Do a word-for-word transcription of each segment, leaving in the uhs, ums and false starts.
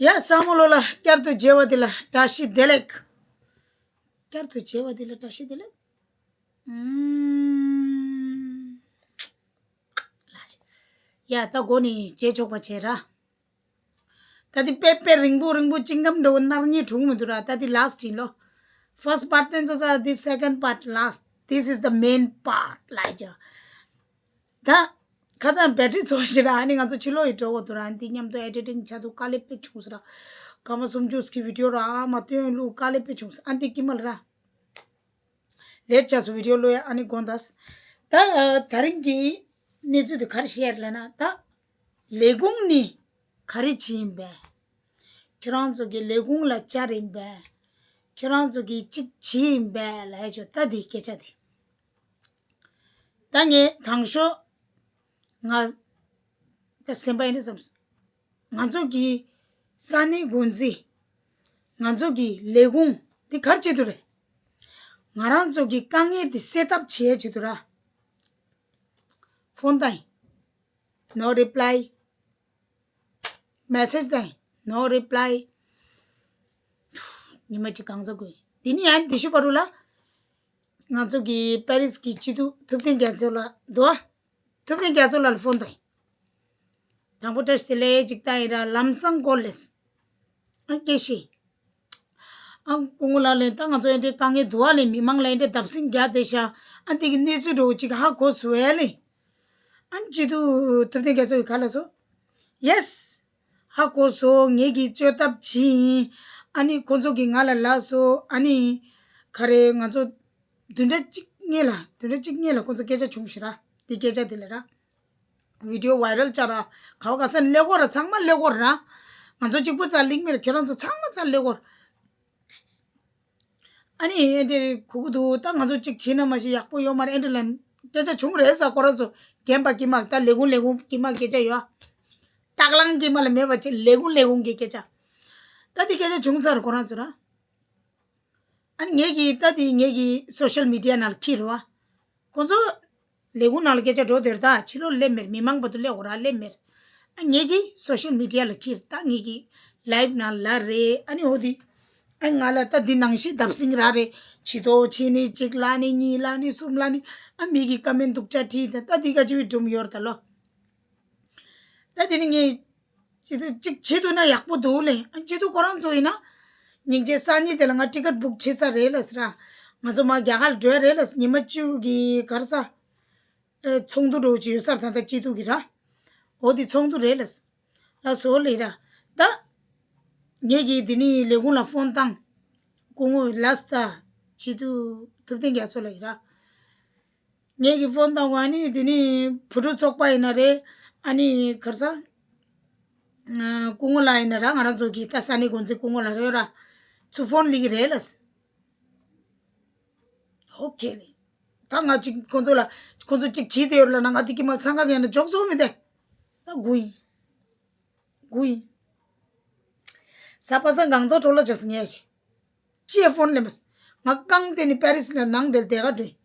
ཡ་བསམ་བློ་ལ་བསྐྱར་དུ་མཇལ་བ་འདི་ལ་བཀྲ་ཤིས་བདེ་ལེགས། བསྐྱར་དུ་མཇལ་བ་འདི་ལ་བཀྲ་ཤིས་བདེ་ལེགས། ཨུམ། ཡ་ད་འགོ་ནས་མཇལ་ཆོག་པ་བྱས་ར། ད་འདི་དཔེ་དཔེ་རིང་པོ་རིང་པོ་ཅིང་ཀམ་འགྲོ་ནར་ཉེ་དྲུང་མི་འདུག་ར། ད་འདི་ལ་སི་ཊི་ཡིན་ལོ། ཕར་སི་ཊི་པར་ཊི་སྟོན་ཚར་ཚར། འདི་སེ་ཀེན་པར་ཊི་ལ་སི་ཊི། This is the main part ལ་ཡ། ད་ཁ་སང་བེ་ཊི་རི་ཚོ་ཞིག་ར། ཨ་ནི་ང་ཚོ་ཕྱི་ལོགས་ཡི་འགྲོ་དགོས་འདུག་ར། ཨ་ནི་འདི་མཉམ་དུ་ཨེ་ཌི་ཊིང་བྱ་འདུག། དཀའ་ལས་དཔེ་བྱུང་སོང་ར། སྐར་མ་སུམ་ཅུ་གི་བི་ཌི་ཡོ་ར་ཨ་མ་སྟོན་ལུགས་དཀའ་ལས་དཔེ་བྱུང་སོང་། ཨ་ནི་འདི་ཀི་མལ་ར། ལེཊ་ཆགས་སོང་། བི་ཌི་ཡོ་ལོ་ཡ་ཨ་ནི་དགོངས་དག། ད་ད་རིང་གི་གནས་ཚུལ་དེ་ག་རེ་བཤད་ལབ་ན། ད་ལས་ཁུངས་ནི་ག་རེ་བྱེད་ཡིན་པས། ཁྱོད་རང་ཚོ་གི་ལས་ཁུངས་ལ་བཅར་ཡིན་པས། ཁྱོད་རང་ཚོ་གི་གཅིག་བྱེད་ཡིན་པས་ལབ་ཡ་ཆོ། ད་དེ་སྐད་ཆ་དེ། ད་ངས་དང་ཤོས་ང་ད་སེམས་པ་ཡིན་ན་བསམ་སོང་། ང་ཚོ་གི་ས་གནས་འགོ་འཛིན། ང་ཚོ་གི་ལས་ཁུངས་འདི་ག་རེ་བྱེད་དུ་རེད། ང་རང་ཚོ་གི་དཀའ་ངལ་འདི་སེལ་ཐབས་བྱེད་ཡ་བྱེད་དུ་ར། ཕོན་བཏང་ཡིན། No reply. མེ་སེ་ཇི་བཏང་ཡིན། No reply. ཉི་མ་གཅིག་གང་ཚ་དགོས། འདི་ནི་ཡང་འདི་ཤུ་པ་རུ་ལ། ང་ཚོ་གི་པེ་རིས་ཀྱི་སྤྱི་འཐུས་ཐུབ་བསྟན་རྒྱ་མཚོ་ལ་འདུག་ཨ། ཐུབ་བསྟན་རྒྱ་མཚོ་ལ་ཕོན་བཏང་ཡིན། དང་པོ་བཀྲ་ཤིས་བདེ་ལེགས་ཅིག་བཏང་ཡིན་ར། ལམ་སང་ཀོལ་ལས། ཨ་སྐད་ཤེས། ཨ་སྐུ་ངོ་ལགས་ལས། ད་ང་ཚོ་ཨེ་འདྲའི་དཀའ་ངལ་འདུག་ཨ་ལས། མི་མང་ལ་ཨེ་འདྲའི་བརྡབ་གསིག་རྒྱག་བསྡད་ཤག། ཨ་འདི་གི་གནས་ཚུལ་འདྲ་བོ་ཅིག་ཧ་གོ་སོང་ཨེ་ལས། ཨ་སྤྱི་འཐུས་ཐུབ་བསྟན་རྒྱ་མཚོ་གིས་ག་ལབ་སོང་། Yes. ཧ་གོ་སོང་། ངེད་ཀྱིས་བཅོས་ཐབས་བྱས་ཡིན། ཨ་ནི་ཁོ་ཚོ་གིས་ང་ལ་ལབ་སོང་། ཨ་ནི་ག་རེ་ང་ཚོ་བདུན་ཕྲག་གཅིག་སྔོན་ལ་བདུན་ཕྲག་གཅིག་སྔོན་ལ་ཁོ་ཚོ་སྐད་ཆ་བྱུང་ཞིག་ར། འདི་སྐད་ཆ་འདི་ལ་ར། བི་ཌི་ཡོ་ཝའི་རལ་བཅར་ར། ག་བ་ག་ས་ནས་སླེབས་ཀྱི་ཡོད་ར། ཚང་མ་སླེབས་ཀྱི་ཡོད་ར། ང་ཚོ་གཅིག་པུ་རྩ་ལིང་མེད་ར། ཁྱོད་རང་ཚོ་ཚང་མ་རྩ་སླེབས་ཀྱི་ཡོད་ར། ཨ་ནི་ཨེ་འདྲ་གོ་གི་འདུག། ད་ང་ཚོ་གཅིག་བྱས་ན་མ་གཞི་ཡག་པོ་ཡོད་མ་རེད། ཨེ་འདྲ་ལབ་སྐད་ཆ་བྱུང་རེད་ཟེར། ཁོ་རང་ཚོ་རྒན་པ་ཀྱི་མ་ལ། ད་ལས་ཁུངས་ལས་ཁུངས་ཀྱི་མ་སྐད་ཆ་ཡོད། སྟག་ལང་ཀྱི་མ་ལ་མེད་པ་བྱས། ལས་ཁུངས་ལས་ཁུངས་ཀྱི་སྐད་ཆ། ད་དེ་སྐད་ཆ་བྱུང་ཚར་ཁོ་རང་ཚོ་ར། ཨ་ནི་ངེད་ཀྱིས་ད་དེ་ངེད་ཀྱིས་སོ་ཤལ་མི་ཌི་ཡ་ནང་ལ་འཁྱེར་བ། ཁོ་ཚོ་ལས་ཁུངས་ནང་ལ་སྐད་ཆ་འགྲོ་དེར་ད་ཕྱི་ལོགས་སླེབས་མེད། མི་མང་བར་དུ་སླེབས་ཀྱི་ཡོད་ར། སླེབས་མེད། ཨ་ངེད་ཀྱིས་སོ་ཤལ་མི་ཌི་ཡ་ལ་འཁྱེར། ད་ངེད་ཀྱིས་ལའིབ་ནང་ལ་རེད། ཨ་ནི་འོ་དེ་ཨ་ང་ལ་ད་འདི་ནང་བཞིན་བརྡབ་གསིག་ར་རེད། ཇུས་གཏོགས་བྱས་ནས་གཅིག་ལབ་ནས་གཉིས་ལབ་ནས་གསུམ་ལབ་ནས། ཨ་མི་གིས་ཀ་མེན་སྡུག་ཅག་བྲིས། ད་ད་འདི་ག་ཅི་བའི་སྒྲུང་ཡོད་རེད་ད་ལོ། ད་དེ་ནི་ངས་སྤྱི་འཐུས་གཅིག་བྱེད་ཐུབ་ན་ཡག་པོ་འདུག་ལེ། ཨ་སྤྱི་འཐུས་ཁོ་རང་ཚོ་ཡིན་ན་སྙིང་རྗེ། སང་ཉིན་དེ་ལ་ང་ཊི་ཀེ་ཊི་བུག་བྱེད་ས་རེད་ལ་ཟེར་ར། ང་ཚོ་མར་རྒྱ་གར་འགྲོ་ཡ་རེད་ལ་ཟེར། ཉི་མ་བཅུ་གི་ག་རེ་ཟ། ཨེ་ཚོགས་འདུ་འདྲ་བོ་ཅིག་ཡོད་ས་རེད། ད་ལྟ་སྤྱི་འཐུས་ཀྱི་ར། འོ་དེ་ཚོགས་འདུ་རེད་ལ་ཟེར། ལགས་སོ་ལེ་ར། ད་ངེད་ཀྱིས་དེ་ནི་ལས་ཁུངས་ལ་ཕོན་བཏང་། སྐུ་ངོ་ལགས་ད་སྤྱི་འཐུས་ཐུབ་བསྟན་རྒྱ་མཚོ་ལགས་ཡིན་ར། ངེད་ཀྱིས་ཕོན་བཏང་བ་ནི་དེ་ནི་བུ་ཕྲུག་ཚོགས་པ་ཡིན་ན་རེད། ཨ་ནི་ག་རེ་ཟ། ཨ་སྐུ་ངོ་ལགས་ཡིན་ན་ར། ང་རང་ཚོ་གི་ད་ས་གནས་འགོ་འཛིན་སྐུ་ངོ་ལགས་རེད་ར། ཚུར་ཕོན་སླེབས་ཀྱི་རེད་ལ་ཟེར། ཨོ་ཁེ་ལེ། ད་ང་ཅིག་ཁོང་ཚོ་ལ་ཁོང་ཚོ་ཅིག་བྱེད་དེ་ཡོད་ལ་ན། ང་དེ་ཀི་མ་ཚང་ག་གན་ན་འཇོག་ཚོགས་མི་དེ། ད་དགུ་ཡིན། དགུ་ཡིན། ས་པ་ས་གང་ཚ་གྲོ་ལ་ཅག་སི་ངས་ཅི། ཅི་ཡ་ཕོན་ལེ་མ་སི། ང་རྐང་དེ་ནི་པེ་རིས་ལ་ནང་དེར་དེ་ག་འགྲོ་ཡིན།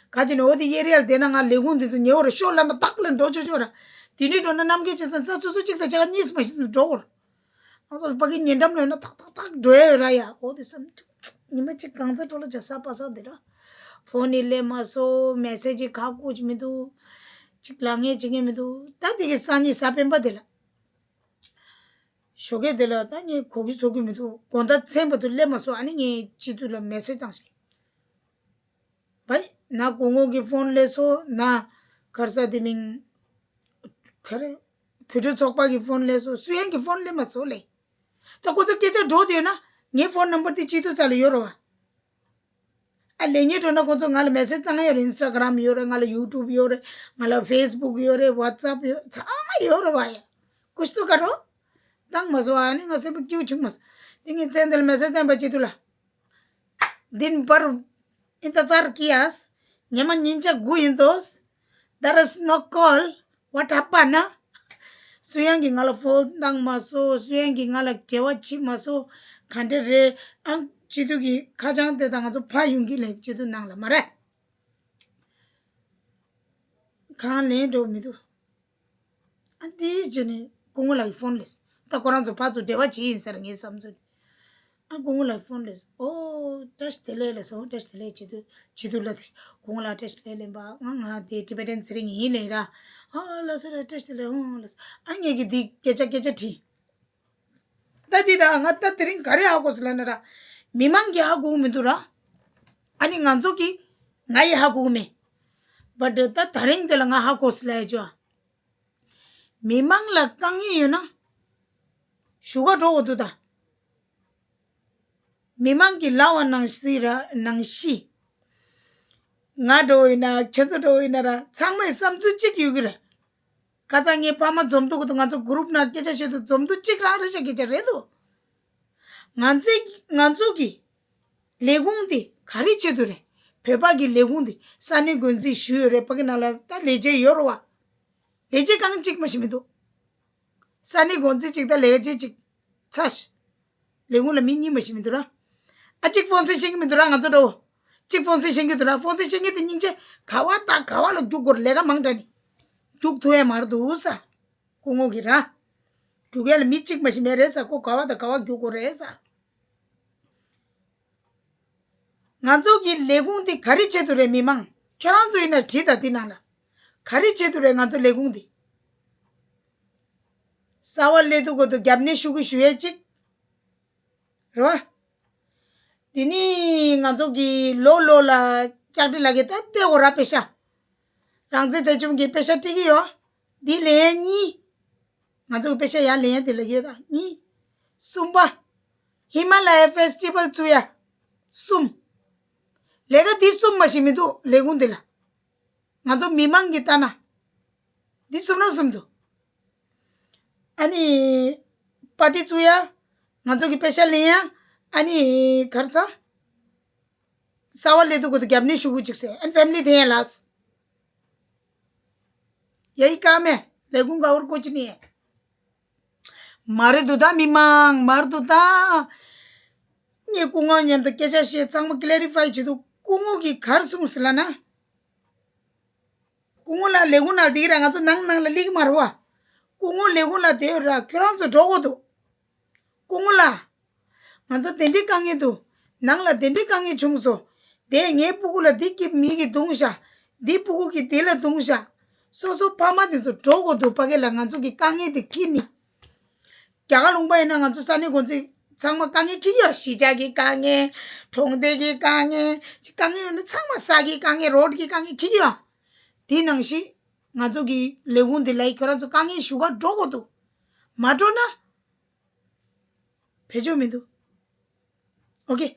ག་ཅི་ནི་འོ་དེ་ཨེ་རི་ཡ་ལ་དེ་ན་ང་ལས་ཁུངས་དེ་ཚོ་ཉེ་བོ་ར་ཤོ་ལ་ན་ཏག་ལ་འགྲོ་ཆོག་ཆོག་ར། དེ་ནི་འགྲོ་ན་ནམ་རྒྱུན་ཆེ་ས་ས་སོ་སོ་གཅིག་དང་ཆ་ག་གཉིས་མ་ཤི་འགྲོ་གོ་ར། ང་ཚོ་ཕ་གི་ཉེ་འགྲམ་ལ་ཡོད་ན་ཏག་ཏག་ཏག་འགྲོ་ཡ་ཡོད་ར་ཡ། འོ་དེ་བསམ་ཉི་མ་གཅིག་གང་ཚ་གྲོ་ལ་ཅག་ས་པ་ས་དེ་ར། ཕོན་ནི་ལེ་མ་སོ། མེ་སེ་ཇི་ག་ཀུ་ཅི་མི་འདུག། ཅིག་ལ་ངས་བྱེད་མཁན་མི་འདུག། ད་དེ་གི་སང་ཉིན་གཟའ་སྤེན་པ་དེ་ལ། ཞོགས་ཀས་དེ་ལ་ད་ངས་གོ་གི་ཚོར་གི་མི་འདུག། དགོང་དག་མཚན་བར་དུ་སླེབས་མ་སོང་། ཨ་ནི་ངས་སྤྱི་འཐུས་ལ་མེ་སེ་ཇི་བཏང་ཞིག། བའི་ན་སྐུ་ངོ་གི་ཕོན་སླེབས་སོང་། ན་ག་རེ་ཟ་དེ་མིང་། ག་རེ། བུ་ཕྲུག་ཚོགས་པ་གི་ཕོན་སླེབས་སོང་། སུ་ཡང་གི་ཕོན་སླེབས་མ་སོང་ལེ། ད་ཁོ་ཚོ་སྐད་ཆ་འགྲོ་དུས་ན་ངའི་ཕོན་ནམ་བར་དེ་སྤྱི་འཐུས་རྩ་ལ་ཡོད་རེད་བ། ཨ་ལས་ཉེ་འགྲོ་ན་ཁོ་ཚོ་ང་ལ་མེ་སེ་ཇི་བཏང་ཡོད་རེད། ཨིན་སི་ཊ་གྷ་རམ་ཡོད་རེད། ང་ལ་ཡུ་ཊུབ་ཡོད་རེད། ང་ལ་ཕེ་སི་བུག་ཡོད་རེད། ཝ་ཊི་སི་ཨེབ་ཡོད། ཚང་མ་ཡོད་རེད་བ་ཡ། ཀུ་ཤི་ཏོ་ཀ་རོ། བཏང་མ་སོང་། ཨ་ནི་ང་སེམས་པ་སྐྱིད་བྱུང་མ་སོང་། དེ་ངས་མཚན་དེ་ལ་མེ་སེ་ཇི་བཏང་པ་སྤྱི་འཐུས་ལ། दिन भर इंतजार किया। ཉི་མ་ཉིན་ཞག་དགུ་ཡིན་དོ། There is no call. What happened? སུ་ཡང་གིས་ང་ལ་ཕོན་བཏང་མ་སོང་། སུ་ཡང་གིས་ང་ལ་འབྲེལ་བ་བྱེད་མ་སོང་། ག་འདྲ་རེད། ཨང་སྤྱི་འཐུས་ཀྱི་ཁ་བྱང་དེ་དང་ང་ཚོ་ཕར་ཡོང་གི་ལས་སྤྱི་འཐུས་ནང་ལ་མ་རེད། གང་ལེན་འགྲོ་མི་འདུག། ཨ་དེའི་རྗེས་ནས་སྐུ་ངོ་ལགས་ཀྱི་ཕོན་སླེབས། ད་ཁོ་རང་ཚོ་ཕར་ཚུར་འབྲེལ་བ་བྱེད་ཡིན་ཟེར་ངའི་བསམ་ཚུལ། ཨ་སྐུ་ངོ་ལ་ཕོན་ལས་ཨོ་བཀྲ་ཤིས་བདེ་ལེགས་ལ་སོ་བཀྲ་ཤིས་བདེ་ལེགས་བྱེད་དུས་བྱེད་དུས་ལ་སྐུ་ངོ་ལ་བཀྲ་ཤིས་བདེ་ལེགས་ལེན་པ་ང་ང་དེ་ཊི་བེ་ཊན་ཚེ་རིང་ཡིན་ལེ་ར། ཨ་ལ་སོ་ར་བཀྲ་ཤིས་བདེ་ལེགས་ཨོ་ལ་སོ་ཨ་ངེད་ཀྱི་དེ་སྐད་ཆ་སྐད་ཆ་དྲིས། ད་འདི་ར་ང་ད་དེ་རིང་ག་རེ་ཧ་གོ་སོང་ལབ་ན་ར། མི་མང་གིས་ཧ་གོ་གི་མི་འདུག་ར། ཨ་ནི་ང་ཚོ་གིས་ང་ཡིས་ཧ་གོ་གི་མེད། བཊ་ད་དེ་རིང་འདི་ལ་ང་ཧ་གོ་སོང་ལབ་ཡ་ཅོ། མི་མང་ལ་དཀའ་ངལ་ཡོད་ན་ཞུ་ག་འགྲོ་འོ་འདུག་ད། མི་མང་གིས་ལབ་པ་ནང་བཞིན་ར་ནང་བཞིན། ང་འགྲོ་ཡིན་ན་ཁྱེད་ཚོ་འགྲོ་ཡིན་ན་ར་ཚང་མའི་བསམ་ཚུལ་གཅིག་ཡོད་ཀྱི་རེད། ཁ་སང་ངའི་ཕ་མ་འཛོམས་འདུག་གི་འདུག་ང་ཚོ་གུ་རུབ་ནང་སྐད་ཆ་བཤད་དུས་འཛོམས་འདུག་གཅིག་རང་རེད་ཤག་སྐད་ཆ་རེད་འདུག་ང་ཚོས་ང་ཚོ་གི་ལས་ཁུངས་དེ་ག་རེ་བྱེད་དུ་རེད། བོད་པ་གི་ལས་ཁུངས་དེ་ས་གནས་འགོ་འཛིན་ཞུས་ཡོད་རེད་ཕ་གི་ནང་ལ་ད་ལས་བྱེད་ཡོད་རེད་བ། ལས་བྱེད་གང་གཅིག་མ་ཞིག་མི་འདུག་ས་གནས་འགོ་འཛིན་གཅིག་དང་ལས་བྱེད་གཅིག་ཚ་ཞིག་ལས་ཁུངས་ལ་མི་གཉིས་མ་ཞིག་མི་འདུག་ར། ཨ་གཅིག་ཕོན་སེ་ཤེས་ཀྱི་མི་འདུག་ར་ང་ཚོ་འགྲོ། གཅིག་ཕོན་སེ་ཤེས་ཀྱི་འདུག་ར་ཕོན་སེ་ཤེས་ཀྱི་དེ་སྙིང་རྗེ་ག་བ་དང་ག་བ་ལ་རྒྱུག་དགོས་རེད་ལས་ཀ་མང་དྲགས་ནི། རྒྱུག་ཐུབ་ཡ་མ་རེད་འདུག་ས། སྐུ་ངོ་གི་ར། རྒྱུག་ཡ་ལ་མི་གཅིག་མ་ཞིག་མེད་རེད་ས་ཁོ་ག་བ་དང་ག་བ་རྒྱུག་དགོས་རེད་ས། ང་ཚོ་གི་ལས་ཁུངས་འདི་ག་རེ་བྱེད་དུ་རེད་མི་མང་ཁྱོད་རང་ཚོ་ཡིན་ན་བྲིས་དང་འདི་ནང་ལ། ག་རེ་བྱེད་དུ་རེད་ང་ཚོ་ལས་ཁུངས་འདི། གསར་བ་སླེབས་དུས་གོ་དུ་རྒྱབ་གནས་ཞུ་གི་ཞུ་ཡས་གཅིག་རེད་བ། འདི་ནི་ང་ཚོ་གི་ལོ་ལོ་ལ་ལྕགས་སྤྲེལ་ལགས་ཀྱི་ད་ལྟེ་འོ་ར་པེ་ཤ། རང་བཙན་དེ་བྱུང་གི་པེ་ཤ་སྤྲད་ཀྱི་ཡོད། འདི་ལེན་གཉིས། ང་ཚོ་གི་པེ་ཤ་ཡར་ལེན་ཡ་དེ་ལ་ཡོད་ད་གཉིས། གསུམ་པ། ཧི་མ་ལ་ཡ་ཕེ་སི་ཊི་བལ་བཙུགས་ཡ། གསུམ། ལས་ཀ་འདི་གསུམ་མ་ཞིག་མི་འདུག་ལས་ཁུངས་འདི་ལ། ང་ཚོ་མི་མང་གི་ལྟ་ན། འདི་གསུམ་ན་གསུམ་འདུག་ཨ་ནི། པར་ཊི་བཙུགས་ཡ། ང་ཚོ་གི་པེ་ཤ་ལེན་ཡ། ཨ་ནི། གར་ཚ། གསར་བ་སླེབས་དུས་གོ་དུ་རྒྱབ་གནས་ཞུ་དགོས་ཅིག་ཟེར་ཨན་ཕེ་མི་ལི་དེ་ཡང་ལགས། ཡ་ཡི་ཀ་མེ་ལས་ཁུངས་ག་བར་གོ་ཅི་ནི། མ་རེད་འདུག་ད་མི་མང་མ་རེད་འདུག་ད། ངས་སྐུ་ངོ་མཉམ་དུ་སྐད་ཆ་བཤད་ཚང་མ་ཀི་ལེ་རི་ཕའི་བྱེད་དུས་སྐུ་ངོ་གིས་གར་གསུངས་ཟེར་ལ་ན། སྐུ་ངོ་ལགས་ལས་ཁུངས་ནང་བསྡད་ཀྱི་ར་ང་ཚོ་ནང་ནང་ལ་སླེབས་ཀྱི་མ་རེད་བ། སྐུ་ངོ་ལས་ཁུངས་ལ་བསྡད་ཡོད་ར་ཁྱོད་རང་ཚོ་འགྲོ་དགོས་འདུག་སྐུ་ངོ་ལགས། ང་ཚོ་དེ་འདྲའི་དཀའ་ངལ་འདུག་ནང་ལ་དེ་འདྲའི་དཀའ་ངལ་བྱུང་སོང་། དེ་ངའི་སྤུ་གུ་ལ་འདི་གི་མི་གིས་བརྡུངས་ཤག་འདི་སྤུ་གུ་གིས་དེ་ལ་བརྡུངས་ཤག་སོ་སོ་ཕ་མ་དེ་ཚོ་འགྲོ་དགོས་འདུག་ཕ་གི་ལ་ང་ཚོ་གི་དཀའ་ངལ་དེ་ཁྱེར་ནི། རྒྱ་གར་ལུང་པ་ཡིན་ན་ང་ཚོ་ས་གནས་འགོ་འཛིན་ཚང་མ་དཀའ་ངལ་འཁྱེར་གྱི་ཡོད། གཞིས་ཆགས་ཀྱི་དཀའ་ངལ། གྲོང་སྡེ་གི་དཀའ་ངལ། དཀའ་ངལ་ཡོད་ན་ཚང་མ་ས་གི་དཀའ་ངལ་རོཌ་གི་དཀའ་ངལ་འཁྱེར་གྱི་ཡོད། དེ་ནང་བཞིན་ང་ཚོ་གི་ལས་ཁུངས་འདི་ལ་ཁྱོད་རང་ཚོ་དཀའ་ངལ་ཞུ་ག་འགྲོ་དགོས་འདུག་མ་འགྲོ་ན་བེད་སྤྱོད་མི་འདུག་ཨོ་ཀེ།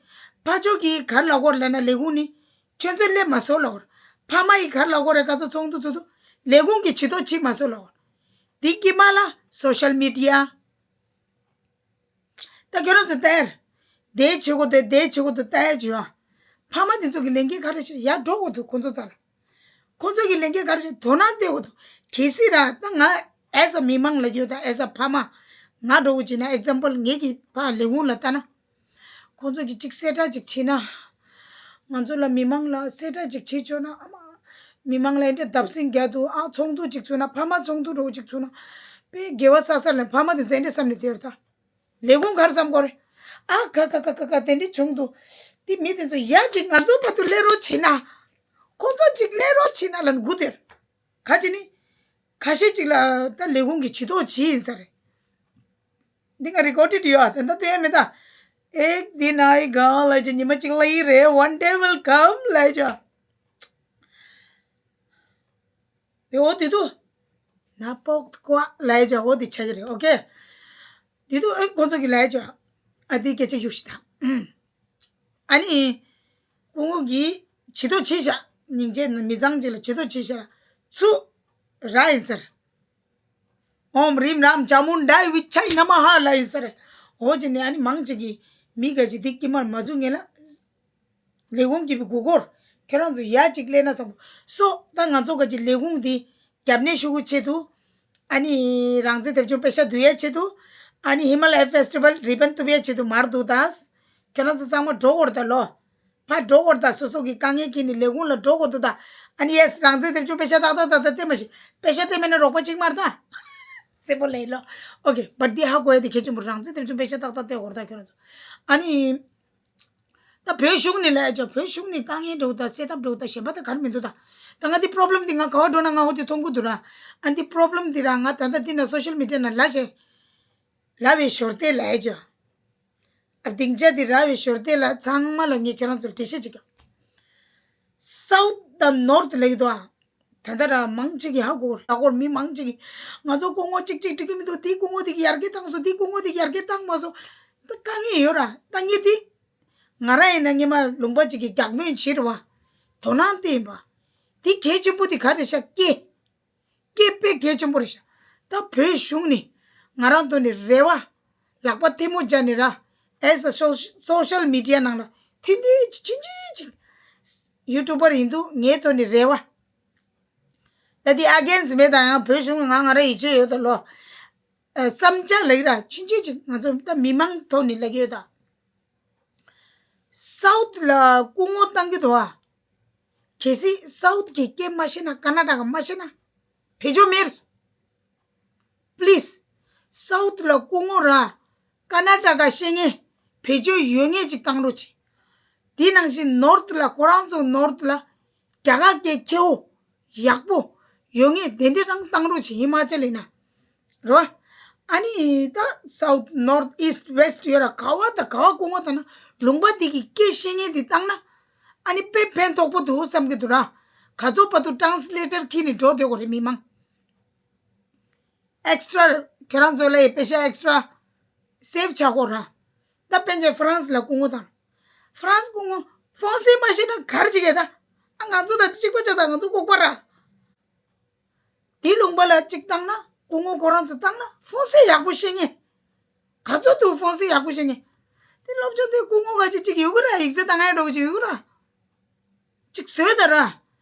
ཕ་ཕྱོགས་ཀྱི་གར་ལ་གོ་ར་ལབ་ན་ལས་ཁུངས་ནི་ཁྱོད་ཚོའི་སླེབས་མ་སོང་ལ་གོ་ར། ཕ་མ་ཡི་གར་ལ་གོ་ར་ག་ཚོད་ཚོགས་འདུ་ཚོགས་འདུ་ལས་ཁུངས་ཀྱི་བྱེད་ཐོག་ཕྱིན་མ་སོང་ལ་གོ་ར། འདི་དཀྱིལ་མ་ལ་སོ་ཤལ་མི་ཌི་ཡ། ད་ཁྱོད་རང་ཚོ་ལྟ་ཡར། དེ་བྱེད་དགོས་དེ་དེ་བྱེད་དགོས་དེ་ལྟ་ཡར་བྱེད་ཡ། ཕ་མ་དེ་ཚོ་གི་ལས་འགན་ག་རེ་བྱེད་ཡར་འགྲོ་དགོས་འདུག་ཁོང་ཚོ་རྩ་ལ། ཁོང་ཚོ་གི་ལས་འགན་ག་རེ་བྱེད་དོ་སྣང་སྟེར་དགོས་འདུག་གལ་སྲིད་ར་ད་ང་ཨེ་ས་མི་མང་ལ་ཡོད་ད་ཨེ་ས་ཕ་མ། ང་འགྲོ་དགོས་བྱེད་ན་ཨེག་ཛམ་པལ་ངེད་ཀྱི་ཕ་ལས་ཁུངས་ལ་ལྟ་ན། ཁོང་ཚོ་གི་གཅིག་གསལ་བསྒྲགས་གཅིག་བྱེད་ན། ང་ཚོ་ལ་མི་མང་ལ་གསལ་བསྒྲགས་གཅིག་བྱེད་ཆོག་ན་ཨ་མ། མི་མང་ལ་འདྲ་བརྡབ་གསིག་རྒྱག་འདུག་ཨ་ཚོགས་འདུ་གཅིག་ཚུགས་ན་ཕ་མ་ཚོགས་འདུ་འགྲོ་གཅིག་ཚུགས་ན། དཔེ་དགེ་བ་བསགས་ས་ལ་ཕ་མ་དེ་ཚོ་འདྲ་བསམ་ནས་བསྡད་ཡོད་ད། ལས་ཁུངས་གར་བསམ་གོ་རེ། ཨ་ཁ་ཁ་ཁ་ཁ་ཁ་དེ་འདྲ་བྱུང་འདུག་དེ་མི་དེ་ཚོ་ཡར་གཅིག་ང་ཚོ་བར་དུ་སླེབས་རོགས་བྱེད་ན། ཁོང་ཚོ་གཅིག་སླེབས་རོགས་བྱེད་ན་ལབ་ནས་སྒུག་བསྡད། ཁ་ཅིག་ནི། ཁ་ཤས་གཅིག་ལ་ད་ལས་ཁུངས་ཀྱི་བྱེད་ཐོག་ཇི་ཡིན་ས་རེད། འདི་ང་རི་ཀོ་ཌི་ཡོད་ཨ་ད་ད་ལྟ་ཡོད་མེད་ད། ཨེག་དེ་ན་ཨི་གང་ལ་ཅི་ཉི་མ་གཅིག་ལ་ཡི་རེད། One day will come ལ་ཅོ། དེ་འོ་དེ་དུ། ན་པོག་ཀོ་ལ་ཅོ་འོ་དེ་ཆགས་ཀྱི་རེད། ཨོ་ཀེ། དེ་དུ་ཨེག་ཁོང་ཚོ་གི་ལ་ཅོ། ཨ་དེ་སྐད་ཆ་ཡུག་ཤི་ད། ཨ་ནི། སྐུ་ངོ་གིས་བྱི་དོ་བྱི་ཤ། སྙིང་རྗེ་མི་ཚང་ཅིག་ལ་བྱི་དོ་བྱི་ཤ་ལ་ཚུ། ར་ཡིན་ཟེར། ཨོམ་རིམ་རམ་ཇ་མུན་ཌའི་ཝི་ཆའི་ན་མ་ཧ་ལ་ཡིན་ཟེར། འོ་ཅི་ནས་ཨ་ནི་མང་ཅིག་གིས་མི་ག་ཅིག་འདི་དཀྱིལ་མར་མ་བཙུགས་ངེས་ལ། ལས་ཁུངས་ཀྱི་བི་གུ་གོར་ཁྱོད་རང་ཚོ་ཡ་ཅིག་ལས་ན་བསམ་སོ། ད་ང་ཚོ་ག་ཅིག་ལས་ཁུངས་འདི་རྒྱབ་གནས་ཞུ་གི་ཆེད་དུ། ཨ་ནི་རང་བཙན་དེབ་ཆུང་པེ་ཤ་བསྡུ་ཡ་ཆེད་དུ། ཨ་ནི་ཧི་མ་ལ་ཡ་ཕེ་སི་ཊི་བལ་རི་བན་གཏུབ་ཡ་ཆེད་དུ་མར་འདུག་ད། ཁྱོད་རང་ཚོ་ཚང་མ་འགྲོ་གོར་ད་ལོ། ཕར་འགྲོ་གོར་ད་སོ་སོ་གི་དཀའ་ངལ་ཁྱེར་ནས་ལས་ཁུངས་ལ་འགྲོ་གོ་འདུག་ད། ཨ་ནི་ཡེས་རང་བཙན་དེབ་ཆུང་པེ་ཤ་ཏག་ཏག་ཏག་ཏག་སྟེར་མ་ཤེས། པེ་ཤ་སྟེར་མེད་ན་རོགས་པ་གཅིག་མར་ད། རྩེ་པོ་ལས་ལོ། ཨོ་ཁེ། བཊ་འདི་ཧ་གོ་ཡ་དེ་གལ་ཆེན་པོ། རང་བཙན་དེ་ཚོ་དཔེ་ཆ་ཏག་ཏག་བལྟས་གོ་ར། ད་ཁྱོད་རང་ཚོ། ཨ་ནི། ད་བོད་གཞུང་ནས་ལབ་ཡ་ཅོ། བོད་གཞུང་ནས་དཀའ་ངལ་འགྲོ་ད། སེལ་ཐབས་འགྲོ་ད། གཞན་པ་ད་ག་རེ་མི་འདུག་ད། ད་ང་འདི་པོ་རོབ་ལེམ་འདི་ང་ག་བ་འགྲོ་ན་ང་འོ་དེ་མཐོང་གི་འདུག་ར། ཨ་འདི་པོ་རོབ་ལེམ་འདི་ར་ང་ད་ལྟ་འདི་ན་སོ་ཤལ་མི་ཌི་ཡ་ན་ལབ་བྱས། ལབ་པའི་ཞོར་དེ་ལབ་ཡ་ཅོ། ཨ་སྡིངས་ཆ་འདི་ར་བའི་ཞོར་དེ་ལ་ཚང་མ་ལ་ངས་ཁྱེད་རང་ཚོར་འགྲེལ་བཤད་ཅིག་ཀྱང་། སའུཐ་དང་ནོརཐ་ལབ་ཀྱི་འདུག་ཨ། ད་ལྟ་ར་མང་ཆེ་གི་ཧ་གོ། ལ་གོར་མི་མང་ཆེ་གི་ང་ཚོ་སྐུ་ངོ་གཅིག་གཅིག་འགྲིག་གི་མི་འདུག་འདི་སྐུ་ངོ་འདི་གི་ཡར་རྒྱས་བཏང་སོང་། འདི་སྐུ་ངོ་འདི་གི་ཡར་རྒྱས་བཏང་མ་སོང་། ད་དཀའ་ངལ་ཡོད་ར། ད་ངས་འདི་ང་རང་ཡིན་ན་སྔོན་མ་ལུང་པ་གཅིག་གི་རྒྱག་མོས་བྱེད་རེད་བ། དོ་སྣང་དེ་ཡིན་པ། འདི་གལ་ཆེན་པོ་འདི་ག་རེ་ཤག་སྐད། སྐད་དཔེ་གལ་ཆེན་པོ་རེད་ཤག་ད་བོད་གཞུང་ནས་ང་རང་ཐོག་ནས་རེ་བ། ལག་པ་ཐལ་མོ་སྦྱར་ནས་ར། As a social, social media ནང་ལ་ཐུན་ཐུན་ཆིན་ཆིན་ཆིན། ཡུ་ཊུབ་པར་ཡིན་དུས་ངའི་ཐོག་ནས་རེ་བ། ད་འདི་ཨ་གེན་སི་མེད་དང་ཡང་བོད་གཞུང་ང་ང་ར་ཡིད་ཆེས་ཡོད་ད་ལོ། ཨ་བསམ་འཆར་ལབ་ཀྱི་ར། ཆུང་ཆུང་ཅིག་ང་ཚོ་ད་མི་མང་ཐོག་ནས་ལབ་ཀྱི་ཡོད་ད། སའུཐ་ལ་སྐུ་ངོ་བཏང་གི་འདུག་ཨ། གལ་སྲིད་སའུཐ་གི་སྐད་མ་ཤེས་ན། ཀར་ན་ཊ་ཀ་མ་ཤེས་ན། བེད་སྤྱོད་མེད། པི་ལིས། སའུཐ་ལ་སྐུ་ངོ་ར། ཀར་ན་ཊ་ཀ་ཤེས་མཁན། བེད་སྤྱོད་ཡོད་མཁན་ཅིག་བཏང་རོགས་གྱིས། དེ་ནང་བཞིན་ནོརཐ་ལ། ཁོ་རང་ཚོ་ནོརཐ་ལ་རྒྱ་གར་སྐད་ཁེ་བོ་ཡག་པོ་ཡོད་མཁན་དེ་འདྲ་རང་བཏང་རོགས་གྱིས། ཧི་མ་ཅལ་ཡིན་ན་རོ། ཨ་ནི་ད་སའུཐ་ནོརཐ་ཨིསྟ་ཝེསྟ་ཡོད་ར། ག་བ་དང་ག་བ་སྐུ་ངོ་བཏང་ན། ལུང་པ་དེ་གི་སྐད་ཤེས་མཁན་དེ་བཏང་ན། ཨ་ནི་དཔེ་ཕན་ཐོགས་པོ་འདུག་བསམ་གྱི་འདུག་ར། ག་ཚོད་བར་དུ་ཊ་རན་སི་ལེ་ཊར་འཁྱེར་ནས་འགྲོ་སྡོད་དགོས་རེད་མི་མང་། ཨེག་སི་ཊྲ་ཁྱོད་རང་ཚོ་ལ་ཡི་པེ་ཤ་ཨེག་སི་ཊྲ་སེབ་བྱ་དགོས་ར། ད་དཔེར་ན་ཧྥ་རན་སི་ལ་སྐུ་ངོ་དང་། ཧྥ་རན་སི་སྐུ་ངོ་ཧྥོན་སེ་མ་ཤེས་ན་ག་རེ་བྱེད་ཀྱི་ད། ཨ་ང་ཚོ་དང་གཅིག་པ་ཆགས་ད། ང་ཚོ་ལྐུགས་པ་ར། དེའི་ལུང་པ་ལ་གཅིག་བཏང་ན། སྐུ་ངོ་ཁོ་རང་ཚོ་བཏང་ན་ཧྥོན་སེ་ཡག་པོ་ཤེས་མཁན། ག་ཚོད་འདུག་ཧྥོན་སེ་ཡག་པོ་ཤེས་མཁན། དེ་སློབ་སྦྱོང་དེ་སྐུ་ངོ་ག་ཅིག་ཅིག་ཡོད་གི་ར། ཡིག་ཚད་བཏང་ཡ་འགྲོ་གི་ཅིག་ཡོད་གི་ར། ཅིག་བཟོས་ད་ར།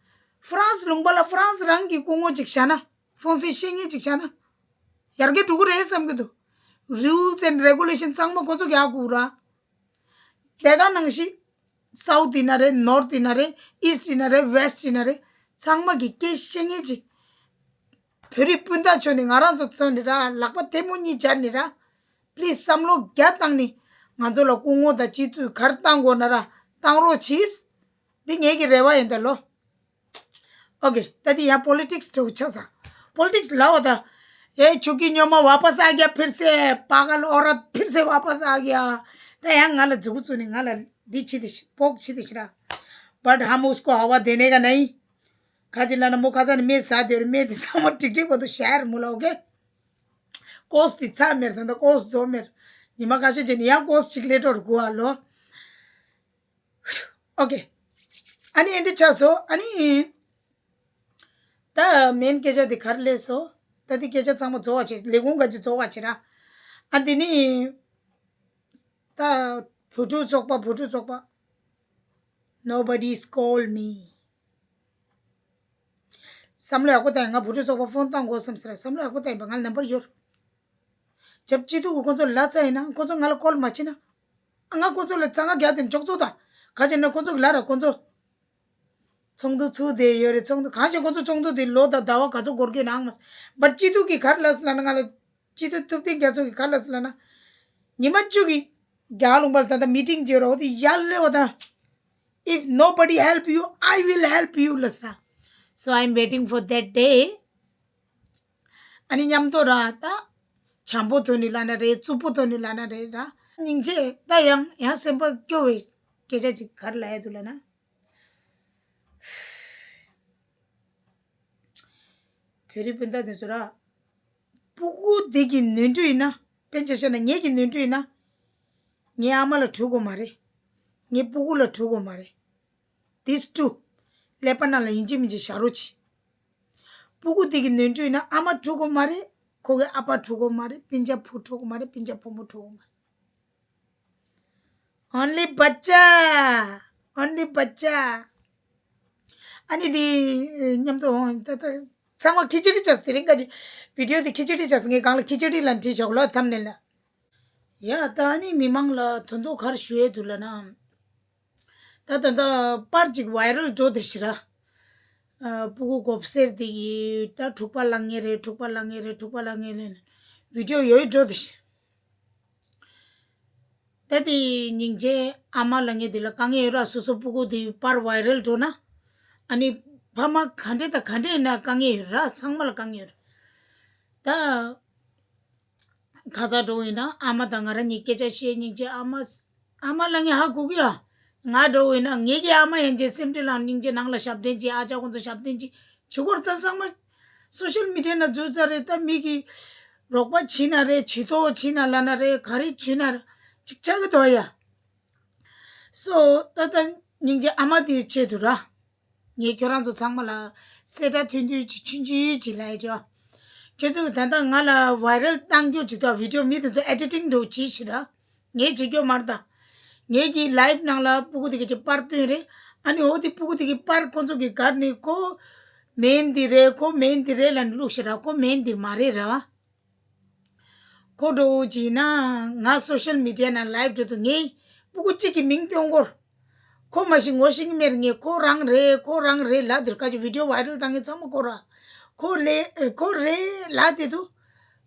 ཧྥ་རན་སི་ལུང་པ་ལ་ཧྥ་རན་སི་རང་གི་སྐུ་ངོ་ཅིག་བཞག་ན། ཧྥོན་སེ་ཤེས་མཁན་ཅིག་བཞག་ན། ཡར་རྒྱས་འགྲོ་གི་རེད་བསམ་གི་འདུག་རུལ་སི་ཨེན་ཌི་རེ་གུ་ལེ་ཤན་ཚང་མ་ཁོ་ཚོ་གི་ཡར་དགོས་ར། དེ་ག་ནང་བཞིན་སའུཐ་ཡིན་ན་རེད། ནོརཐ་ཡིན་ན་རེད། ཨིསྟ་ཡིན་ན་རེད། ཝེསྟ་ཡིན་ན་རེད། ཚང་མ་གི་སྐད་ཤེས་མཁན་ཅིག་བོད་རིགས་སྤུན་ཟླ་ཚོ་ནས་ང་རང་ཚོ་ཚོ་ནས་ར། ལག་པ་ཐལ་མོ་གཉིས་སྦྱར་ནས་ར། པི་ལིས་བསམ་བློ་རྒྱ་བཏང་ནས་ང་ཚོ་ལ་སྐུ་ངོ་དང་སྤྱི་འཐུས་ག་རེ་བཏང་དགོས་ན་ར་བཏང་རོགས་གྱིས། འདི་ངེད་ཀྱི་རེ་བ་ཡིན་ད་ལོ། ཨོ་ཁེ། ད་འདི་ཡང་པོ་ལི་ཊིག་སི་འདྲ་བོ་ཆགས་ས། པོ་ལི་ཊིག་སི་ལབ་པ་ད། ཨེ་ཆུ་ཀི་ཉོ་མ་ཝ་པ་སི་ཨ་གྱ་ཕིར་སེ་པ་གལ་ཨོ་ར་ཕིར་སེ་ཝ་པ་སི་ཨ་གྱ། ད་ཡང་ང་ལ་མཛུ་གུ་བཙུགས་ནས་ང་ལ་འདི་བྱེད་དེ་ཤི་སྤོག་བྱེད་དེ་ཤི་ར། བཊ་ཧམ་ཨུ་སི་ཀོ་ཧ་ཝ་དེ་ནེ་ག་ནའི། ཁ་ཅིག་ལ་ན་མོ་ཁ་ས་ནས་མེད་ཟ་དེ་རེད། མེད་དེ་ཚང་མ་ཀྲིག་ཀྲིག་བར་དུ་ཤར་མོ་ལ། ཨོ་ཁེ། ཀོ་སི་དེ་ཚ་མེར་ད་ད་ཀོ་སི་བཟོ་མེར། ཉི་མ་ཁ་ཤས་ཅན་ཡང་ཀོ་སི་ཅིག་ལེ་ཏོར་གུ་ཨ་ལོ། ཨོ་ཁེ། ཨ་ནི་ཨེ་འདྲ་ཆགས་སོ། ཨ་ནི། ད་མེན་སྐད་ཆ་དེ་གར་ལས་སོ། ད་དེ་སྐད་ཆ་ཚང་མ་རྫོགས་པ་བྱེད། ལས་ཁུངས་ག་ཅིག་རྫོགས་པ་བྱེད་ར། ཨ་དེ་ནི། ད་བུ་ཕྲུག་ཚོགས་པ། བུ་ཕྲུག་ཚོགས་པ། Nobody's call me. བསམ་བློ་ཡག་པོ་བཏང་ཡིན། ང་བུ་ཕྲུག་ཚོགས་པ་ཕོན་བཏང་དགོས་བསམ་ཟེར། བསམ་བློ་ཡག་པོ་བཏང་ཡིན་པ། ང་ལ་ནམ་བར་ཡོད། རྒྱབ་སྤྱི་འཐུས་ཀྱི་ཁོ་ཚོ་ལ་རྩ་ཡིན་ན་ཁོ་ཚོ་ང་ལ་ཀོལ་མ་བྱེད་ན། ཨ་ང་ཁོ་ཚོ་ལ་ཚ་ང་རྒྱག་དེ་འཇོག་ཚོ་ད། ག་བྱས་ན་ཁོ་ཚོ་གི་ལ་ར་ཁོ་ཚོ། ཚོགས་འདུ་ཚུགས་བསྡད་ཡོད་རེད། ཚོགས་འདུ་གང་བྱས་ཁོ་ཚོ་ཚོགས་འདུ་དེ་ལོ་དང་ཟླ་བ་ག་ཚོད་འགོར་གི་ནའང་མ། བཊ་སྤྱི་འཐུས་ཀྱི་གར་ལ་སི་ལ་ན་ང་ལ། སྤྱི་འཐུས་ཐུབ་བསྟན་རྒྱ་མཚོ་གི་གར་ལ་སི་ལ་ན། ཉི་མ་བཅུ་གི་རྒྱ་ལུང་པར་ད་ལྟ་མི་ཊིང་བྱེད་རོགས་དེ་ཡར་ལེ་བ་ད། If nobody help you, I will help you ལ་སི་ན། So I'm waiting for that day. ཨ་ནི་མཉམ་དུ་ར་ད། བྱམས་པོ་ཐོག་ནས་ལ་ན་རེད། རྩུབ་པོ་ཐོག་ནས་ལ་ན་རེད་ར། སྙིང་རྗེ་ད་ཡང་ཡང་སེམས་པ་སྐྱོ་བའི་སྐད་ཆ་ཅིག་གར་ལ་ཡ་དུ་ལ་ན། བོད་རིགས་སྤུན་ཟླ་དེ་ཚོ་ར། སྤུ་གུ་དེ་གི་ནོར་འཁྲུལ་ཡིན་ན། དཔེ་ཆ་བཤད་ན་ངེད་ཀྱི་ནོར་འཁྲུལ་ཡིན་ན། ངའི་ཨ་མ་ལ་འཁྲུལ་དགོས་མ་རེད། ངའི་སྤུ་གུ་ལ་འཁྲུལ་དགོས་མ་རེད། These two. ཀླད་པ་ནང་ལ་ཡིན་གཅིག་མིན་གཅིག་བཞག་རོགས་གྱིས། སྤུ་གུ་དེ་གི་ནོར་འཁྲུལ་ཡིན་ན་ཨ་མ་འཁྲུལ་དགོས་མ་རེད། ཁོ་གི་ཨ་ཕ་འཁྲུལ་དགོས་མ་རེད། སྤུན་ཀྱག་བུ་འཁྲུལ་དགོས་མ་རེད། སྤུན་ཀྱག་བུ་མོ་འཁྲུལ་དགོས་མ་རེད། Only བ་ཅ། Only བ་ཅ། ཨ་ནི་དེ་མཉམ་དུ་འོང་ད་ད། ཚང་མ་ཁི་ཅི་ཏི་ཅས། དེ་རིང་ག་ཅི་བི་ཌི་ཡོ་དེ་ཁི་ཅི་ཏི་ཅས། ངས་གང་ལ་ཁི་ཅི་ཏི་ལ་བྲིས་ཆོག་ལོ་ཐམ་ནེལ་ལ། ཡ་ད་ཨ་ནི་མི་མང་ལ་དོན་དག་ག་རེ་ཞུ་ཡས་འདུག་ལབ་ན། ད་ད་ད་པར་ཅིག་ཝའི་རལ་འགྲོ་དེ་ཤི་ར། ཨ་སྤུ་གུ་གོབ་སེར་དེ་གི་ད་འཁྲུག་པ་ལངས་ངེས་རེད། འཁྲུག་པ་ལངས་ངེས་རེད། འཁྲུག་པ་ལངས་ངེས་ལེན། བི་ཌིའོ་ཡོད་འགྲོ་དེ། ད་དེ་སྙིང་རྗེ་ཨ་མ་ལབ་མཁན་དེ་ལ་དཀའ་ངལ་ཡོད་ར། སོ་སོ་སྤུ་གུ་དེ་པར་ཝའི་རལ་འགྲོ་ན། ཨ་ནི་ཕ་མ་ག་འདྲ་དང་ག་འདྲ་ཡིན་ན་དཀའ་ངལ་ཡོད་ར། ཚང་མ་ལ་དཀའ་ངལ་ཡོད་ར། ད་ཁ་ཚ་འགྲོ་ཡིན་ན་ཨ་མ་དང་ང་རང་གཉིས་སྐད་ཆ་བཤད། སྙིང་རྗེ་ཨ་མ། ཨ་མ་ལབ་མཁན་ཧ་གོ་གི་ཡ། ང་འདྲ་བོ་ཡིན་ན་ངེད་ཀྱི་ཨ་མ་ཡན་ཆད་སེམས་ཁྲལ་ལངས། སྙིང་རྗེ་ནང་ལ་ཞབས་བརྟན་བྱེད། ཨ་ཅག་ཁོང་ཚོ་ཞབས་བརྟན་བྱེད། བྱེད་སྐོར་ད་ཚང་མ་སོ་ཤལ་མི་ཌི་ཡ་ནང་འཛུལ་ཚར་རེད། ད་མི་གི་རོགས་པ་བྱེད་ན་རེད། བྱེད་ཐོག་བྱེད་ན་ལབ་ན་རེད། ག་རེ་བྱེད་ན་རེད། ཅིག་ཆགས་ཀྱི་འདུག་ཡ། སོ་ད་ད་སྙིང་རྗེ་ཨ་མ་དེའི་ཆེད་དུ་ར། ངས་ཁྱོད་རང་ཚོ་ཚང་མ་ལ་གསལ་བསྒྲགས་ཐུང་ཐུང་ཅིག་ཆུང་ཆུང་ཅིག་ལབ་ཡ་ཅོ། ཁྱོད་ཚོས་ད་ལྟ་ང་ལ་ཝའི་རལ་བཏང་རྒྱུ་ཅིག་དང་། བི་ཌིའོ་མི་དེ་ཚོ་ཨེ་ཌི་ཊིང་འགྲོ་བྱེད་ཤི་ར། ངས་བྱེད་རྒྱུ་མ་རེད་ད། ངེད་ཀྱི་ལའིབ་ནང་ལ་སྤུ་གུ་དེ་གི་ཅིག་པར་བཏོན་རེད། ཨ་ནི་འོ་དེ་སྤུ་གུ་དེ་གི་པར་ཁོ་ཚོ་གི་སྒར་ནས་ཁོ་མེན་འདི་རེད། ཁོ་མེན་འདི་རེད་ལབ་ནས་བླུགས་ཤི་ར། ཁོ་མེན་འདི་མ་རེད་ར། ཁོ་འགྲོ་བོ་ཅིག་ཡིན་ན་ང་སོ་ཤལ་མི་ཌི་ཡ་ནང་ལའིབ་འགྲོ་དུས་ངས་སྤུ་གུ་གཅིག་གི་མིང་སྟོན་སྐོར། ཁོ་མ་གཞི་ངོ་ཤེས་ཀྱི་མེད་རེད། ངས་ཁོ་རང་རེད། ཁོ་རང་རེད་ལབ་དེར་ཁ་ཅིག་བི་ཌིའོ་ཝའི་རལ་བཏང་མཁན་ཚང་མ་ཁོ་ར། ཁོ་ལས་ཁོ་རེད་ལབ་དེ་དུས་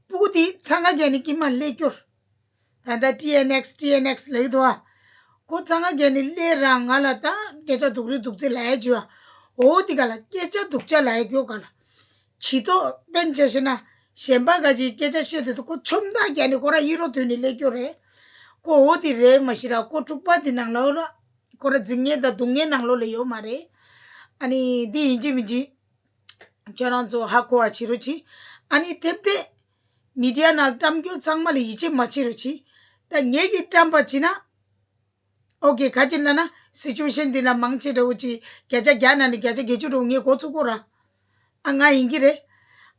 སྤུ་གུ་དེ་འཚང་ཁ་རྒྱག་ནས་ཀྱི་མ་ལས་སྐྱོར། ད་ལྟ་ཊི་ཨེན་ཨེགས་ཊི་ཨེན་ཨེགས་ལབ་ཀྱི་འདུག་ཨ། ཁོ་འཚང་ཁ་རྒྱག་ནས་སླེབས་རང་ང་ལ་ད་སྐད་ཆ་སྡུག་རུས་སྡུག་ཚིག་ལབ་ཡ་བྱོས་ཨ། འོ་དེ་ག་ལ་སྐད་ཆ་སྡུག་ཅག་ལབ་ཡ་སྐྱོ་ག་ལ། བྱི་དོག་དཔེར་ན་ཆ་བཞག་ན་གཞན་པ་ག་ཅིག་སྐད་ཆ་བཤད་དུས་ཁོ་ཆོམ་ཐག་རྒྱག་ནས་ཁོ་ར་ཧི་རོ་ཐོན་ནས་སླེབས་སྐྱོ་རེད། ཁོ་འོ་དེ་རེད་མ་གཞི་ར། ཁོ་འཁྲུག་པ་དེ་ནང་ལོགས་ལ་ཁོ་ར་འཛིང་ངེ་དང་སྡུག་ངེ་ནང་ལོགས་ལ་ཡོད་མ་རེད། ཨ་ནི་འདི་ཡིན་གཅིག་མིན་གཅིག་ཁྱོད་རང་ཚོ་ཧ་གོ་བ་བྱེད་རོགས་གྱིས། ཨ་ནི་དེབ་དེ་མི་ཌི་ཡ་ནང་བཀྲམ་རྒྱུ་ཚང་མ་ལ་ཡིད་ཆེས་མ་བྱེད་རོགས་གྱིས། ད་ངེད་ཀྱིས་བཀྲམ་པ་བྱས་ན། ཨོ་ཀེ། ག་ཅི་ལབ་ན་སི་ཅུ་ཝེ་ཤན་འདི་ལ་མང་ཆེ་འདྲ་བོ་ཅིག་བརྒྱ་ཆ་བརྒྱ་ནང་ནས་བརྒྱ་ཆ་བརྒྱད་ཅུ་འདྲ་བོ་ངས་མགོ་ཚུགས་གོ་ར། ཨ་ང་ཡིན་གྱི་རེད།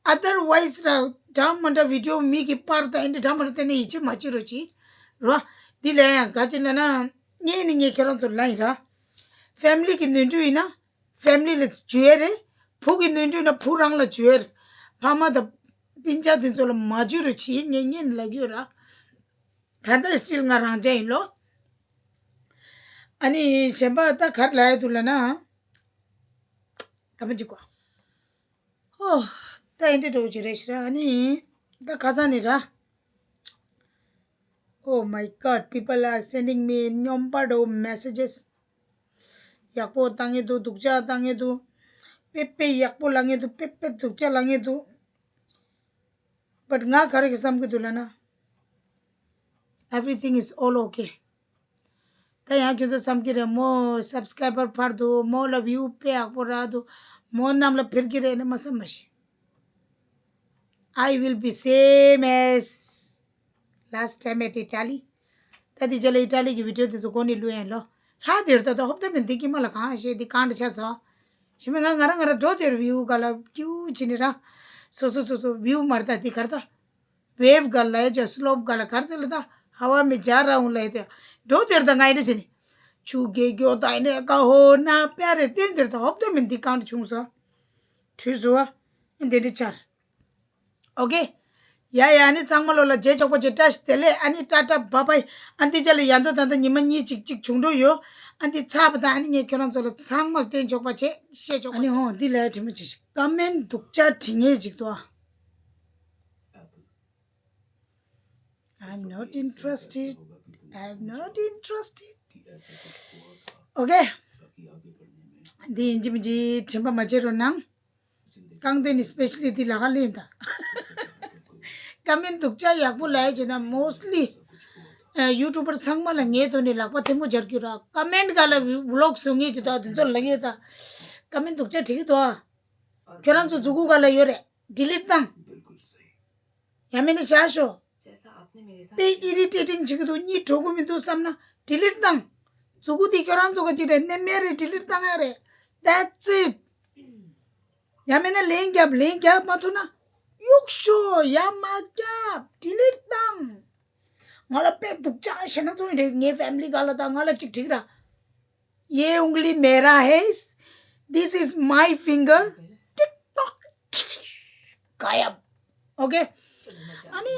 ཨ་དར་ཝའི་སི་ར་འདྲ་མ་འདྲ་བི་ཌི་ཡོ་མི་གི་པར་དང་ཨེ་འདྲ་འདྲ་མ་འདྲ་བལྟས་ནས་ཡིད་ཆེས་མ་བྱེད་རོགས་གྱིས་ར། འདི་ལ་ཡང་ག་ཅི་ལབ་ན་ངས་ནི་ངས་ཁྱོད་རང་ཚོ་ལ་ཡིན་ར། ཕེ་མི་ལི་གི་ནོར་འཁྲུལ་ཡིན་ན། ཕེ་མི་ལི་ལ་བརྗོད་ཡ་རེད། བུ་གི་ནོར་འཁྲུལ་ན་བུ་རང་ལ་བརྗོད་ཡ་རེད། ཕ་མ་དང་སྤུན་ཀྱག་དེ་ཚོ་ལ་མ་བརྗོད་རོགས་གྱིས། ངས་ངས་ལབ་ཀྱི་ཡོད་ར། ད་ལྟ་སི་ཊིལ་ང་རང་ཅག་ཡིན་ལོ། ཨ་ནི་གཞན་པ་ད་ག་རེ་ལབ་ཡ་འདུག་ལབ་ན། ག་མ་འཇིག་གོ། ཧོ། ད་ཨེ་འདྲ་འདྲ་བོ་ཅིག་རེད་ཤི་ར། ཨ་ནི་ད་ཁ་སང་ནས་ར། Oh my God, people are sending me སྨྱོན་པ་འདྲ་བོ་མེ་སེ་ཇེས། ཡག་པོ་བཏང་ངེ་འདུག་སྡུག་ཅག་བཏང་ངེ་འདུག་དཔེ་དཔེ་ཡག་པོ་ལབ་ངེ་འདུག་དཔེ་དཔེ་སྡུག་ཅག་ལབ་ངེ་འདུག But ང་ག་རེ་གི་བསམ་གི་འདུག་ལབ་ན། Everything is all okay. ད་ཡང་ཁྱོད་ཚོ་བསམ་གི་རེད། མོ་སབ་སི་ཀ་རའི་བར་འདུག་མོ་ལ་བིའུ་དཔེ་ཡག་པོ་རག་འདུག་མོ་གནམ་ལ་འཕེལ་གི་རེད་ནི་མ་བསམ་མ་ཤེས། I will be same as last time at Italy. ད་དེ་རྗེས་ལ་ཨི་ཊ་ལི་གི་བི་ཌི་ཡོ་དེ་ཚོ་འགོ་ནས་བླུག་ཡིན་ལོ། ལྷག་དེར་ད་ད་ཧོབ་ད་མི་འདི་ཀི་མ་ལ་གང་ཞེས་འདི་གང་འདྲ་ཆགས་སོང་། ཞི་མི་ང་ང་རང་ང་རང་འགྲོ་དེར་བིའུ་ག་ལ་ཀྱུ་ཅི་ནི་ར། སོ་སོ་སོ་སོ་བིའུ་མར་ད་དེ་གར་ད། ཝེབ་ག་ལ་ཡ་ཅོ་སི་ལོབ་ག་ལ་གར་ཙེ་ལ་ད་ཧ་བ་མི་ཇ་ར་འུ་ལ་ཡ་དེ་འགྲོ་དེར་ད་ང་ཡི་འདྲ་ཅི་ནི། ཆུ་གེ་གྱོ་ད་ཡི་ནི་ཀ་ཧོ་ན་པ་རེ་བསྟན་དེར་ད་ཧོབ་ད་མི་འདི་གང་འདྲ་བྱུང་སོང་། ཁྲུས་སོ་བ། འདི་འདྲ་ཆར། ཨོ་ཀེ། ཡ་ཡ་ཨ་ནི་ཚང་མ་ལོ་ལ་རྗེས་ཆོག་པ་བྱེད། བཀྲ་ཤིས་བདེ་ལེགས། ཨ་ནི་ཊ་ཊ་བཱ་བཱའི། ཨ་འདི་ཅ་ལ་ཡ་མདོ་ད་ལྟ་ཉི་མ་གཉིས་གཅིག་གཅིག་བྱུང་འགྲོ་ཡོད། ཨ་འདི་ཚར་བ་དང་ཨ་ནི་ངས་ཁྱོད་རང་ཚོ་ལ་ཚང་མ་སྟོན་ཆོག་པ་བྱེད། བཤད་ཆོག་པ་ཨ་ནི་བྱེད། ཧོ་འདི་ལ་དྲི་མོ་བྱེད་ཤིག་ཀ་མེན་སྡུག་ཅག་བྲིས་ངེས་ཅིག་ཏོ། I'm not interested. I'm not interested. ཨོ་ཀེ། འདི་ཡིན་གཅིག་མིན་གཅིག་དྲན་པ་མ་བརྗེད་རོགས་གནང་། རྐང་སྟེང་ནས་སི་པེ་ཤ་ལི་འདི་ལ་ཁ་ལེན་དང་། ཀ་མེན་སྡུག་ཅག་ཡག་པོ་ལབ་ཡ་བྱས་ན་མོ་སི་ལི་ཡུ་ཊུབ་པར་ཚང་མ་ལ་ངའི་ཐོག་ནས་ལག་པ་ཐལ་མོ་སྦྱར་རྒྱུ་ར། ཀ་མེན་ག་ལ་ཝི་ལོག་བཟོ་ངེས་ཀྱི་དོ་དེ་ཚོ་ལ་ཡོད་ད། ཀ་མེན་སྡུག་ཅག་བྲིས་ཀྱི་དོ། ཁྱོད་རང་ཚོ་མཛུ་གུ་ག་ལ་ཡོད་རེད། ཌི་ལིཊ་བཏང་། ཡང་མིན་ན་བཞག་ཤོག་དཔེ་ཨི་རི་ཊེ་ཊིང་བྱེད་ཀྱི་འདུག་གཉིད་འགྲོ་གི་མི་འདུག་བསམ་ན་ཌི་ལིཊ་བཏང་། མཛུ་གུ་དེ་ཁྱོད་རང་ཚོ་ག་ཅིག་རེད། གནས་མལ་རེད། ཌི་ལིཊ་བཏང་ཡ་རེད། That's it. ཡང་མིན་ན་ལན་རྒྱབ། ལན་རྒྱབ་མ་ཐུབ་ན་གཡུག་ཤོག་ཡ་མ་རྒྱབ། ཌི་ལིཊ་བཏང་། ང་ལ་དཔེ་སྡུག་ཅག་ཞེ་ན་ཚོ་ཡིན་རེད། ངའི་ཕེ་མི་ལི་ག་ལ་དང་ང་ལ་གཅིག་བྲིས་ར། ये उंगली मेरा है, this is my finger. Tick tock गायब. ཨོ་ཀེ། ཨ་ནི་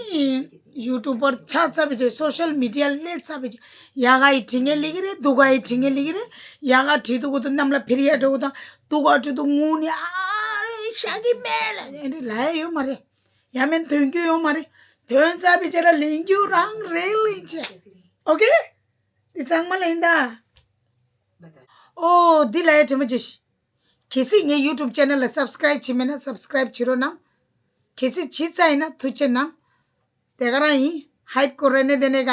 ཡུ་ཊུབ་པར་ཆགས་ཚར་བའི་ཚེ། སོ་ཤལ་མི་ཌི་ཡ་སླེབས་ཚར་བའི་ཚེ། ཡ་ག་ཡི་བྲིས་ངེས་ལེགས་རེད། སྡུག་ག་ཡི་བྲིས་ངེས་ལེགས་རེད། ཡ་ག་བྲིས་འདུག་གོ་དུ་གནམ་ལ་འཕེལ་ཡ་འགྲོ་དང་། སྡུག་ག་བྲིས་འདུག་ངུ་ནི་ཨ་རེ་ཤ་གི་མེད་ལ་ཨེ་འདྲ་ལ་ཡ་ཡོད་མ་རེད། ཡ་མེན་དོན་རྒྱུ་ཡོད་མ་རེད། དོན་རྩ་བའི་ཆ་ལ་ལེན་རྒྱུ་རང་རེད་ལེན་ཆེ། ཨོ་ཀེ། འདི་ཚང་མ་ལེན་ད། ཨོ་འདི་ལ་ཡ་དྲི་མ་ཅི་ཞིག་གལ་སྲིད་ངའི་YouTube channel ལ་subscribe བྱེད་མེད་ན་subscribe བྱེད་རོགས་གནང་། གལ་སྲིད་བྱེད་ཚར་ཡིན་ན་ཐུགས་རྗེ་གནང་། དེ་ག་རང་ཡིན། ཧའིབ་ཀོ་རེ་ནེ་དེ་ནེ་ག